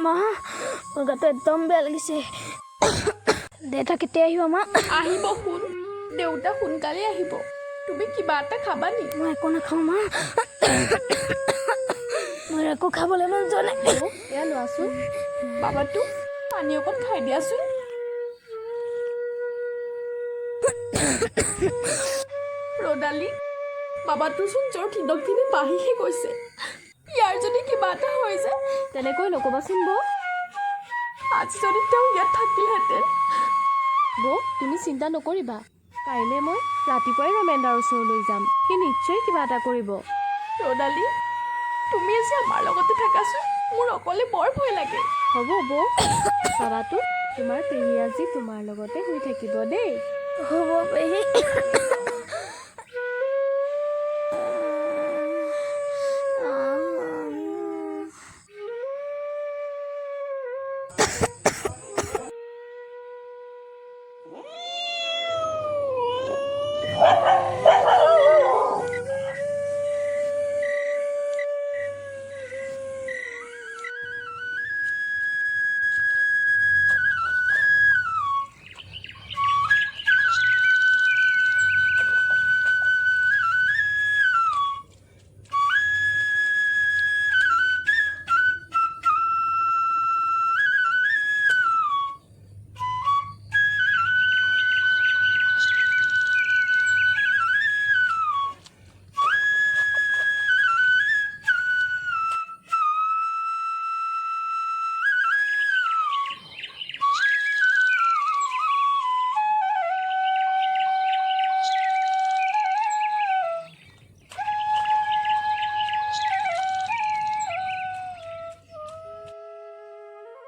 মা, মোৰ গাটো একদম বেয়া লাগিছে। দেউতা কেতিয়া আহিব মা? আহিব শুন, দেউতা সোনকালে আহিব। তুমি কিবা এটা খাবা নি? মই একো নাখাওঁ মা, মোৰ একো খাবলৈ মন যোৱা নাই। এয়া লোৱাচোন। বাবাটো পানী অকণ খাই দিয়াচোন। ৰদালি, বাবাটোৰচোন জ্বৰ দিনক দিনে বাঢ়িহে গৈছে। ইয়াৰ যদি কিবা এটা হৈ যায়? তেনেকৈ নক'বাচোন বৌ। আজি যদি তেওঁ ইয়াত থাকিলহেঁতেন। বৌ, তুমি চিন্তা নকৰিবা। কাইলৈ মই ৰাতিপুৱাই ৰমেনদাৰ ওচৰলৈ যাম। সি নিশ্চয় কিবা এটা কৰিব। ৰদালি, তুমি আজি আমাৰ লগতে থাকাচোন, মোৰ অকলে বৰ ভয় লাগে। হ'ব বৌ। বাবাটো, তোমাৰ পেহী আজি তোমাৰ লগতে শুই থাকিব দেই। হ'ব পেহী।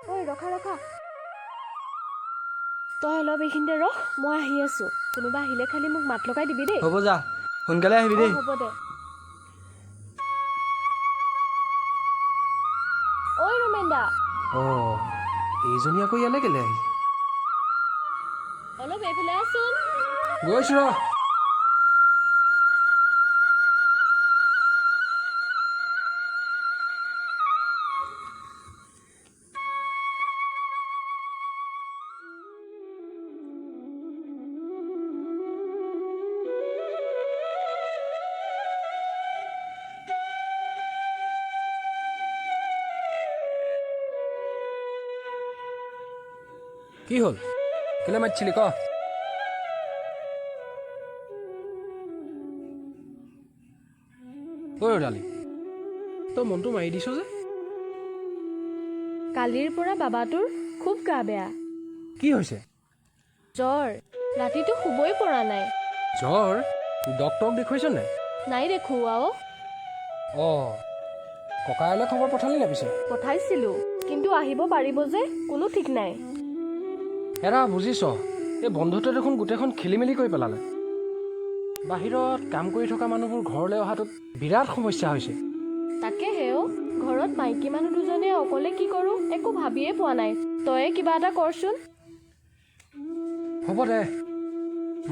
ঐ, ৰখা ৰখা, তই অলপ এইখিনিতে ৰখ, মই আহি আছোঁ। কোনোবা আহিলে খালি মোক মাত লগাই দিবি দেই। হ'ব, যা, সোনকালে আহিবি দেই। অ, হ'ব দে। ঐ ৰমেনদা। অঁ, এইজনী আকৌ ইয়ালৈ কেলৈ আহিছে? অলপ এইফালে আহচোন। গৈছোঁ ৰ। কি হ'ল, কেলৈ মাতিছিলি ক? ঐ ৰদালি, তই মনটো মাৰি দিছ যে? কালিৰ পৰা বাবাটোৰ খুব গা বেয়া। কি হৈছে? জ্বৰ, ৰাতিটো শুবই পৰা নাই। জ্বৰ? ডক্তৰক দেখুৱাইছ নাই? নাই দেখুওৱা অ'। অঁ, ককাইলৈ খবৰ পঠালি নাই পিছে? পঠাইছিলো, কিন্তু আহিব পাৰিব যে কোনো ঠিক নাই। এৰা বুজিছ, এই বন্ধুটোৱে দেখোন গোটেইখন খেলি মেলি কৰি পেলালে। বাহিৰত কাম কৰি থকা মানুহবোৰ ঘৰলৈ অহাটোত বিৰাট সমস্যা হৈছে। তাকেহে অ', ঘৰত মাইকী মানুহ দুজনীয়ে অকলে কি কৰোঁ একো ভাবিয়ে পোৱা নাই। তয়ে কিবা এটা কৰচোন। হ'ব দে,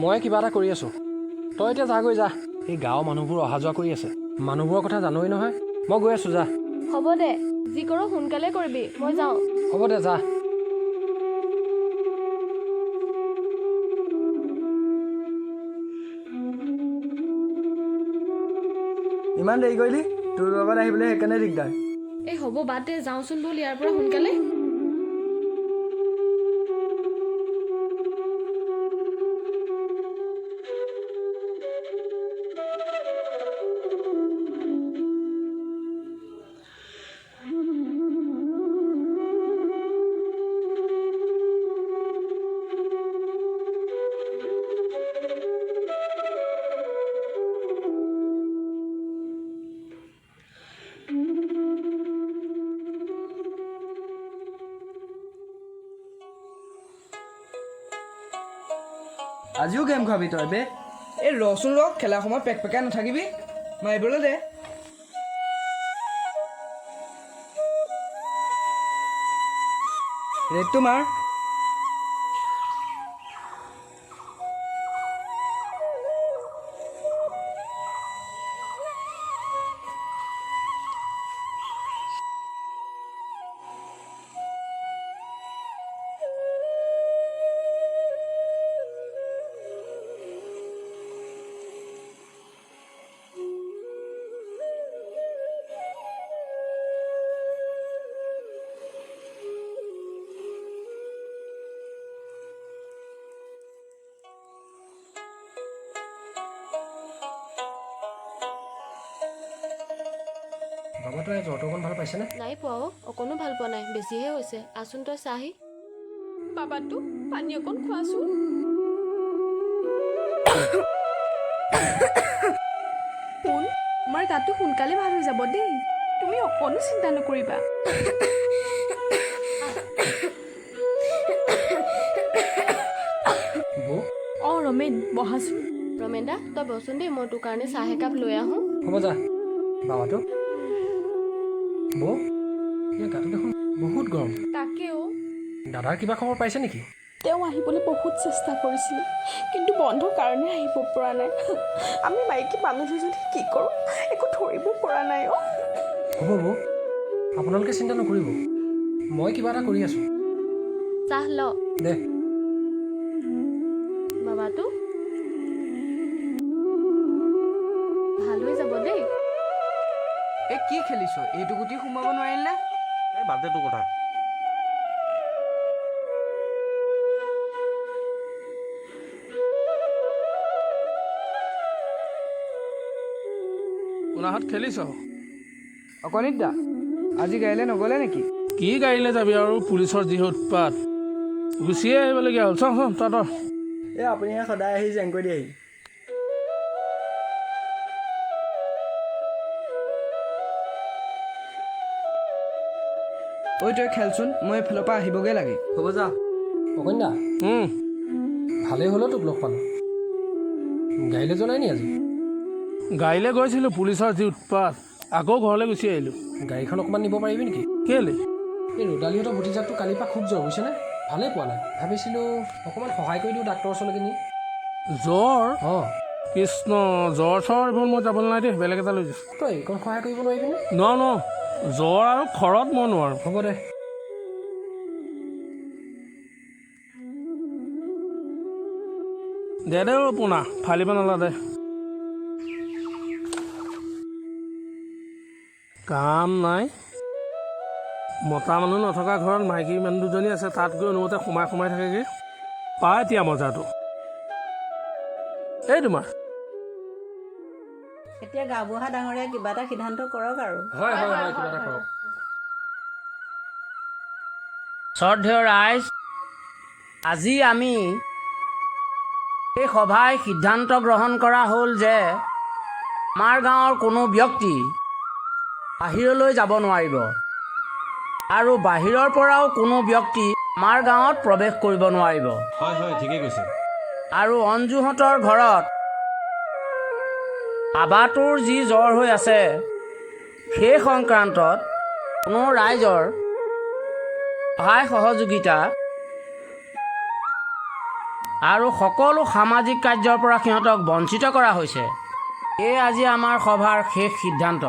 মই কিবা এটা কৰি আছোঁ। তই এতিয়া যাগৈ যা। এই গাঁৱৰ মানুহবোৰ অহা যোৱা কৰি আছে, মানুহবোৰৰ কথা জানই নহয়। মই গৈ আছোঁ, যা। হ'ব দে, যি কৰ সোনকালে কৰিবি, মই যাওঁ। হ'ব দে, যা। ইমান দেৰি কৰিলি, তোৰ লগত আহিবলৈ সেইকাৰণে দিগদাৰ। এই হ'ব, বাদ দে, যাওঁচোন ব'ল ইয়াৰ পৰা সোনকালে। আজিও গেম খাবি তই বে? এই ৰচোন ৰ, খেলাৰ সময়ত পেক পেকাই নাথাকিবি, মাৰিবলৈ দে। ৰেটটো মাৰ। বাবাটোৱে জ্বৰটো অকণ ভাল পাইছেনে? নাই পোৱা অ', অকণো ভাল পোৱা নাই, বেছিহে হৈছে। আচোন তই চাহি। বাবাটো পানী অকণ খোৱাচোন। সোণ, তোমাৰ গাটো সোনকালে ভাল হৈ যাব দেই, তুমি অকণো চিন্তা নকৰিবা। বৌ। অঁ ৰমেন, বহাচোন। ৰমেন দা, তই বহচোন দেই, মই তোৰ কাৰণে চাহ একাপ লৈ আহোঁ। হ'ব যা। বাবাটো, বৌ, ইয়াৰ গাটো দেখোন বহুত গৰম। তাকেও। দাদাৰ কিবা খবৰ পাইছে নেকি? তেওঁ আহিবলৈ বহুত চেষ্টা কৰিছিলে, কিন্তু বন্ধৰ কাৰণে আহিব পৰা নাই। আমি মাইকী মানুহ দুজনী কি কৰোঁ একো ধৰিব পৰা নাই অ'। হ'ব বৌ, আপোনালোকে চিন্তা নকৰিব, মই কিবা এটা কৰি আছোঁ। চাহ ল। দে। বাবাটো ভাল হৈ যাব দেই। এই কি খেলিছ? এইটো গুটি সোমাব নোৱাৰিল নে? এই বাদ দে তোৰ কথা। কোনাহাত খেলিছ? অকণিত দা, আজি গাড়ীলৈ নগ'লে নেকি? কি গাড়ীলৈ যাবি আৰু, পুলিচৰ যি উৎপাত, গুচিয়ে আহিবলগীয়া হ'ল। চাওঁ চাওঁ তহঁতৰ। এই আপুনিহে সদায় আহি জেং কৰি দিয়েহি। ঐ তই খেলচোন, মই এইফালৰ পৰা আহিবগৈ লাগে। হ'ব যা। অকন্যা, ভালেই হ'লেও তোক লগ পালোঁ। গাড়ীলৈ যোৱা নাই নি আজি? গাড়ীলৈ গৈছিলোঁ, পুলিচৰ যি উৎপাত, আকৌ ঘৰলৈ গুচি আহিলোঁ। গাড়ীখন অকণমান নিব পাৰিবি নেকি? কেলৈ? এই ৰ'দালিহঁতৰ ভতিজাকটো কালিৰ পৰা খুব জ্বৰ, বুজিছেনে? ভালেই পোৱা নাই। ভাবিছিলোঁ অকণমান সহায় কৰি দিওঁ ডাক্তৰৰ ওচৰলৈকে নি। জ্বৰ? অঁ। কৃষ্ণ, জ্বৰ চৰ এইবোৰ মই যাবলৈ নাই দেই, বেলেগ এটা লৈ যাম। তই এইকণ সহায় কৰিব নোৱাৰিবিনে? নোৱাৰো নোৱাৰো, জ্বৰ আৰু খৰত মই নোৱাৰোঁ। হ'ব দে। দে দে অ' পোনা, ফালিব নালা দে। কাম নাই, মতা মানুহ নথকা ঘৰত মাইকী মানুহ দুজনী আছে, তাত গৈ অনুমতে সোমাই সোমাই থাকেগৈ। পা এতিয়া মজাটো। এই তোমাৰ এতিয়া গাঁওবুঢ়া ডাঙৰীয়া কিবা এটা সিদ্ধান্ত কৰক আৰু। হয় হয় হয়, কিবা এটা কৰক। শ্ৰদ্ধেয় ৰাইজ, আজি আমি এই সভাই সিদ্ধান্ত গ্ৰহণ কৰা হ'ল যে আমাৰ গাঁৱৰ কোনো ব্যক্তি বাহিৰলৈ যাব নোৱাৰিব আৰু বাহিৰৰ পৰাও কোনো ব্যক্তি আমাৰ গাঁৱত প্ৰৱেশ কৰিব নোৱাৰিব। হয় হয়, ঠিকেই কৈছে। আৰু অঞ্জুহঁতৰ ঘৰত আবাটোৰ যি জ্বৰ হৈ আছে, সেই সংক্ৰান্তত কোনো ৰাইজৰ সহায় সহযোগিতা আৰু সকলো সামাজিক কাৰ্যৰ পৰা সিহঁতক বঞ্চিত কৰা হৈছে। এই আজি আমাৰ সভাৰ শেষ সিদ্ধান্ত।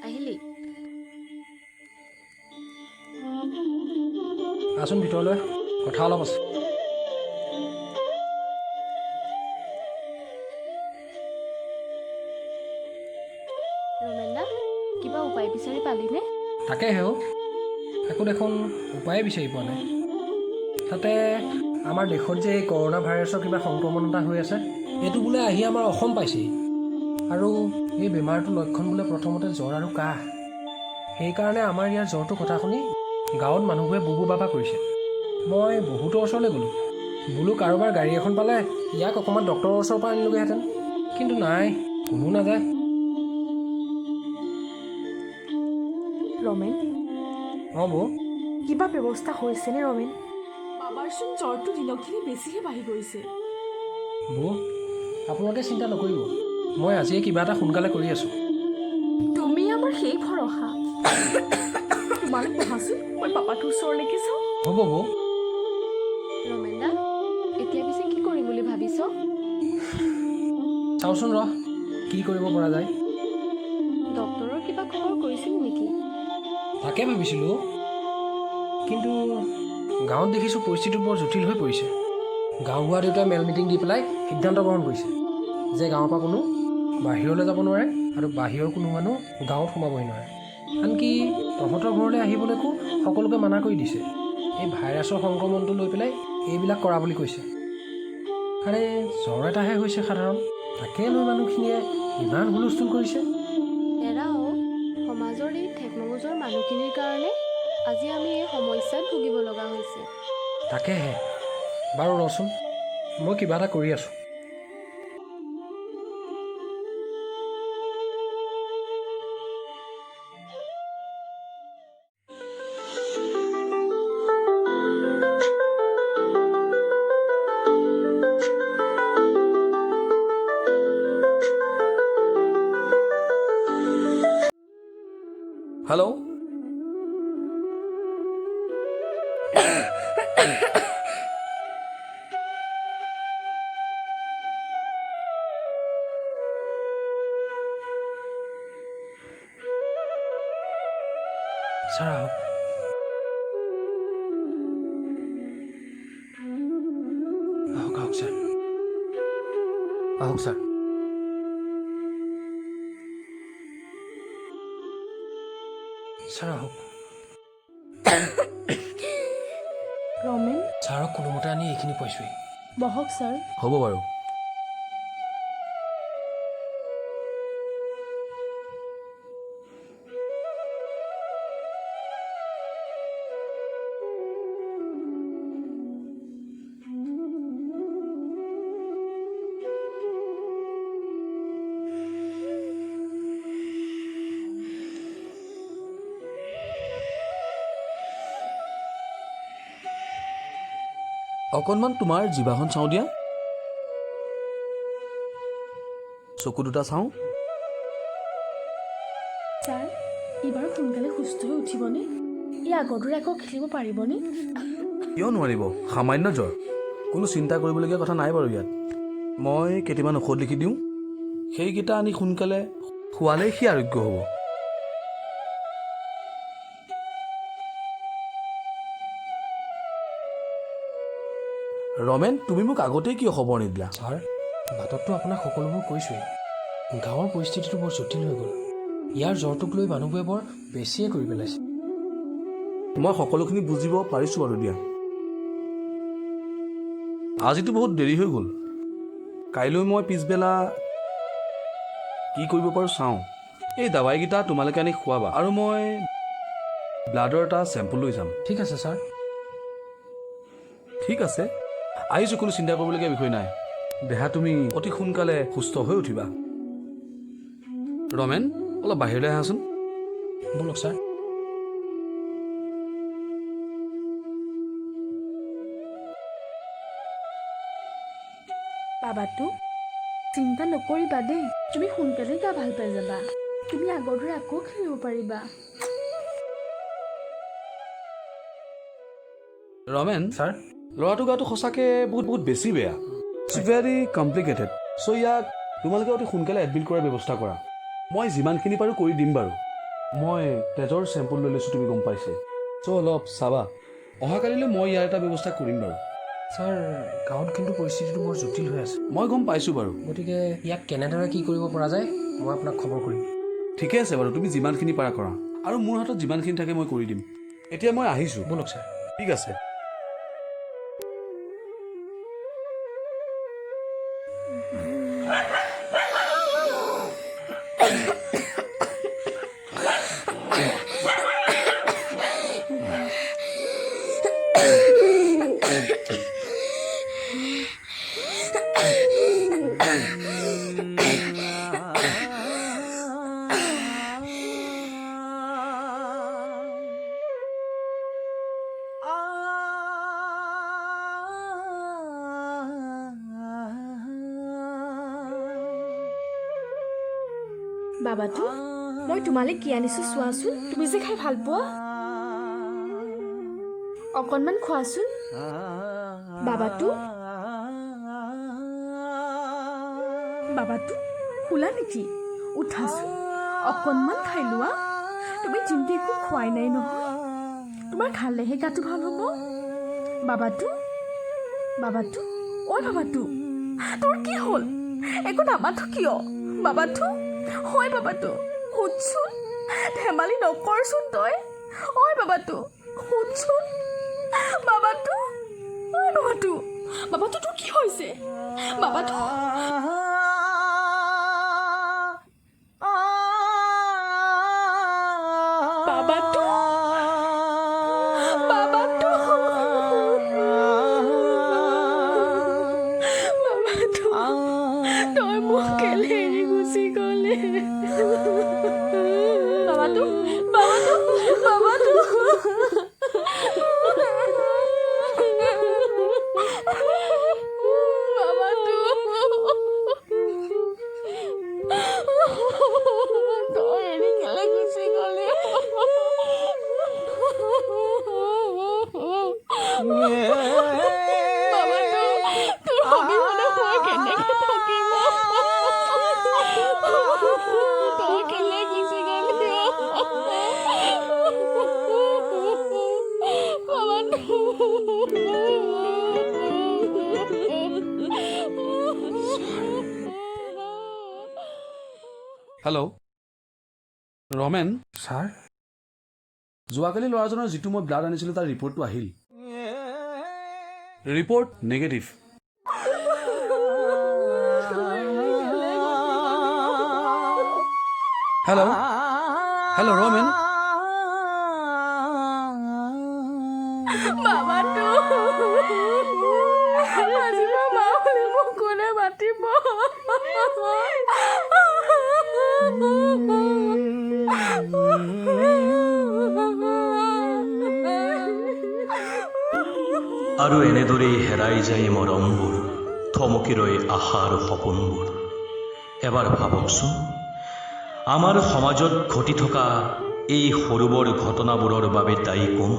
আহিলি? আহচোন ভিতৰলৈ, কথা অলপ আছে। ৰমেন দা, কিবা উপায় বিচাৰি পালিনে? তাকেহে অ', একো দেখোন উপায়ে বিচাৰি পোৱা নাই। তাতে আমাৰ দেশত যে এই কৰোণা ভাইৰাছৰ কিবা সংক্ৰমণ এটা হৈ আছে, এইটো বোলে আহি আমাৰ অসম পাইছেহি। আৰু এই বেমাৰটোৰ লক্ষণ বোলে প্ৰথমতে জ্বৰ আৰু কাহ। সেইকাৰণে আমাৰ ইয়াৰ জ্বৰটোৰ কথা শুনি গাঁৱত মানুহবোৰে বুবু বাবা কৰিছে। মই বহুতৰ ওচৰলৈ গ'লোঁ, বোলো কাৰোবাৰ গাড়ী এখন পালে ইয়াক অকণমান ডক্তৰৰ ওচৰৰ পৰা আনিলোগৈহেঁতেন, কিন্তু নাই, কোনো নাযায়। ৰমেন। অঁ বৌ। কিবা ব্যৱস্থা হৈছেনে ৰমেন? বাবাৰচোন জ্বৰটো দিনক দিনে বেছিহে বাঢ়ি গৈছে। বৌ, আপোনালোকে চিন্তা নকৰিব, মই আজিয়ে কিবা এটা সোনকালে কৰি আছোঁ। তুমি আমাৰ সেই ভৰসা। তোমালোক বহাচোন, মই পাপাটোৰ ওচৰলৈকে যাওঁ। হ'ব বৌ। ৰমেনদা, এতিয়া পিছে কি কৰিম বুলি ভাবিছ? চাওঁচোন ৰহ, কি কৰিব পৰা যায়। ডক্তৰৰ কিবা খবৰ কৰিছিল নেকি? তাকে ভাবিছিলোঁ, কিন্তু গাঁৱত দেখিছোঁ পৰিস্থিতিটো বৰ জটিল হৈ পৰিছে। গাঁওবুঢ়া দেউতাই মেল মিটিং দি পেলাই সিদ্ধান্ত গ্ৰহণ কৰিছে যে গাঁৱৰ পৰা কোনো বাহিৰলৈ যাব নোৱাৰে আৰু বাহিৰৰ কোনো মানুহ গাঁৱত সোমাবহি নোৱাৰে। আনকি তহঁতৰ ঘৰলৈ আহিবলৈকো সকলোকে মানা কৰি দিছে। এই ভাইৰাছৰ সংক্ৰমণটো লৈ পেলাই এইবিলাক কৰা বুলি কৈছে। আৰে জ্বৰ এটাহে হৈছে সাধাৰণ, তাকে লৈ মানুহখিনিয়ে ইমান হুলস্থুল কৰিছে। এৰা অ, সমাজৰ এই ঠেকমগজৰ মানুহখিনিৰ কাৰণে আজি আমি এই সমস্যাত ভুগিব লগা হৈছে। তাকেহে। বাৰু ৰচোন, মই কিবা এটা কৰি আছোঁ। হেল্ল', ছাৰ আহক। আহক আহক ছাৰ, আহক ছাৰ। ছাৰ আহক। ৰমেন, ছাৰক কোনোমতে আনি এইখিনি পাইছোঁহি। বহক ছাৰ। হ'ব বাৰু। অকণমান তোমাৰ জিভাখন চাওঁ দিয়া, চকু দুটা চাওঁ। ছাৰ, এইবাৰ সোনকালে সুস্থ হৈ উঠিবনে? ই আগৰ দৰে আকৌ খেলিব পাৰিবনে? কিয় নোৱাৰিব, সামান্য জ্বৰ, কোনো চিন্তা কৰিবলগীয়া কথা নাই বাৰু। ইয়াত মই কেইটামান ঔষধ লিখি দিওঁ, সেইকেইটা আনি সোনকালে খোৱালেই সি আৰোগ্য হ'ব। ৰমেন, তুমি মোক আগতেই কিয় খবৰ নিদিলা? ছাৰ, বাটততো আপোনাক সকলোবোৰ কৈছোঁৱেই। গাঁৱৰ পৰিস্থিতিটো বৰ জটিল হৈ গ'ল। ইয়াৰ জ্বৰটোক লৈ মানুহবোৰে বৰ বেছিয়ে কৰি পেলাইছে। মই সকলোখিনি বুজিব পাৰিছোঁ বাৰু দিয়া। আজিতো বহুত দেৰি হৈ গ'ল। কাইলৈ মই পিছবেলা কি কৰিব পাৰোঁ চাওঁ। এই দাৱাইকেইটা তোমালোকে আনি খুৱাবা আৰু মই ব্লাডৰ এটা চেম্পল লৈ যাম। ঠিক আছে ছাৰ। ঠিক আছে, আহিছোঁ, কোনো চিন্তা কৰিবলগীয়া বিষয় নাই। দেহা, তুমি অতি সোনকালে সুস্থ হৈ উঠিবা। ৰমেন, অলপ বাহিৰলৈ আহাচোন। ব'লক ছাৰ। বাবাটো, চিন্তা নকৰিবা দেই, তুমি সোনকালেই গা ভাল পাই যাবা। তুমি আগৰ দৰে আকৌ খেলিব পাৰিবা। ৰমেন ছাৰ, ল'ৰাটোৰ গাটো সঁচাকৈ বহুত বহুত বেছি বেয়া। It's very complicated. So ইয়াক তোমালোকে অতি সোনকালে এডমিট কৰাৰ ব্যৱস্থা কৰা। মই যিমানখিনি পাৰোঁ কৰি দিম বাৰু। মই তেজৰ চেম্পল লৈ লৈছোঁ, তুমি গম পাইছে। চ' অলপ চাবা, অহাকালিলৈ মই ইয়াৰ এটা ব্যৱস্থা কৰিম বাৰু। ছাৰ, গাঁৱত কিন্তু পৰিস্থিতিটো বৰ জটিল হৈ আছে। মই গম পাইছোঁ বাৰু। গতিকে ইয়াক কেনেদৰে কি কৰিব পৰা যায় মই আপোনাক খবৰ কৰিম। ঠিকে আছে বাৰু, তুমি যিমানখিনি পাৰা কৰা আৰু মোৰ হাতত যিমানখিনি থাকে মই কৰি দিম। এতিয়া মই আহিছোঁ। ব'লক ছাৰ। ঠিক আছে। বাবাটো, মই তোমালৈ কি আনিছো চোৱাচোন। তুমি যে খাই ভাল পোৱা, অকণমান খোৱাচোন। বাবাটো, বাবাটো, শুলা নেকি? উঠাচোন, অকণমান খাই লোৱা। তুমি দিনটো একো খোৱাই নাই নহয়। তোমাৰ খালেহে গাটো ভাল হ'ব। বাবাটো, বাবাটো, ঐ বাবাটো, তোৰ কি হ'ল? একো নামাতো কিয়? বাবাটো, হয় বাবাটো, শুনচোন, ধেমালি নকৰচোন তই। ঐ বাবাটো, শুনচোন, বাবাটো, ঐ বাবাটো, বাবাটো, তোৰ কি হৈছে বাবাটো? বাবাটো, বাবাটো, বাবাটো, তই মোক কেলে এৰি গুচি গ'লি? বাবাটো, বাবাটো, বাবাটো। বাবাটো, তই এৰি কেলে গুচি গ'লি? বাবাটো, তোৰ অবিহনে মই কেনেকে থাকিম? তই কেলে গুচি গ'লি? বাবাটো। হেল্ল' ৰমেন। ছাৰ, যোৱাকালি ল'ৰাজনৰ যিটো মই ব্লাড আনিছিলোঁ, তাৰ ৰিপৰ্টটো আহিল। Report negative. Hello, hello Ramen. বাবাটো, আজি মই মা বুলি মোক কোনে মাতিব? আৰু এনেদৰেই হেৰাই যায় মৰমবোৰ, থমকি ৰয় আশা আৰু সপোনবোৰ। এবাৰ ভাবকচোন, আমাৰ সমাজত ঘটি থকা এই সৰু বৰ ঘটনাবোৰৰ বাবে দায়ী কোন?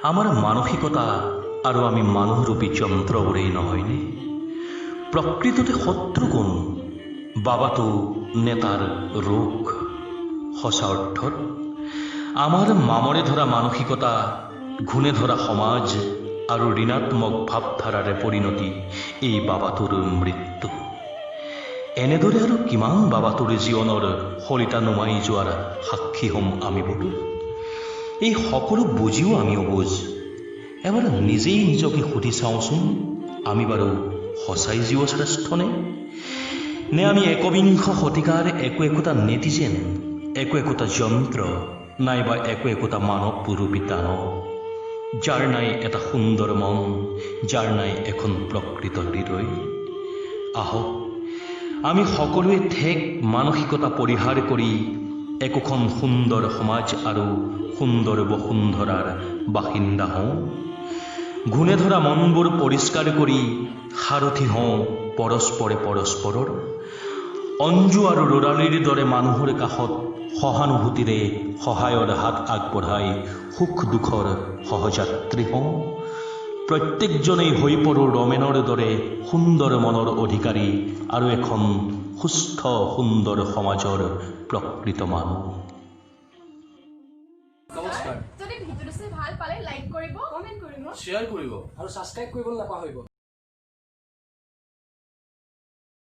আমাৰ মানসিকতা আৰু আমি মানুহৰূপী যন্ত্ৰবোৰেই নহয়নে? প্ৰকৃততে শত্ৰু কোন? বাবাটো নেতাৰ ৰোগ। সঁচা অৰ্থত আমাৰ মামৰে ধৰা মানসিকতা, ঘূণে ধৰা সমাজ আৰু ঋণাত্মক ভাৱধাৰাৰে পৰিণতি এই বাবাটোৰ মৃত্যু। এনেদৰে আৰু কিমান বাবাটোৰ জীৱনৰ শলিতা নুমাই যোৱাৰ সাক্ষী হ'ম আমিবোৰ? এই সকলো বুজিও আমি অবুজ। এবাৰ নিজেই নিজকে সুধি চাওঁচোন, আমি বাৰু সঁচাই জীৱশ্ৰেষ্ঠনে নে আমি একবিংশ শতিকাৰ একো একোটা নেটিজেন, একো একোটা যন্ত্ৰ, নাইবা একো একোটা মানৱৰূপী দানৱ, যাৰ নাই এটা সুন্দৰ মন, যাৰ নাই এখন প্ৰকৃত হৃদয়? আহক আমি সকলোৱে ঠেক মানসিকতা পৰিহাৰ কৰি একোখন সুন্দৰ সমাজ আৰু সুন্দৰ বসুন্ধৰাৰ বাসিন্দা হওঁ। ঘূণে ধৰা মনবোৰ পৰিষ্কাৰ কৰি সাৰথি হওঁ পৰস্পৰে পৰস্পৰৰ। অঞ্জু আৰু ৰ'দালিৰ দৰে মানুহৰ কাষত সহানুভূতিৰে সহায়ৰ হাত আগবঢ়াই সুখ দুখৰ সহযাত্ৰী হওঁ। প্ৰত্যেকজনেই হৈ পৰোঁ ৰমেনৰ দৰে সুন্দৰ মনৰ অধিকাৰী আৰু এখন সুস্থ সুন্দৰ সমাজৰ প্ৰকৃত মানুহ। নমস্কাৰ। যদি ভিডিঅ'টো চাই ভাল পালে লাইক কৰিব, কমেণ্ট কৰিব, শ্বেয়াৰ কৰিব আৰু ছাবস্ক্ৰাইব কৰিবলৈ নাপাহৰিব।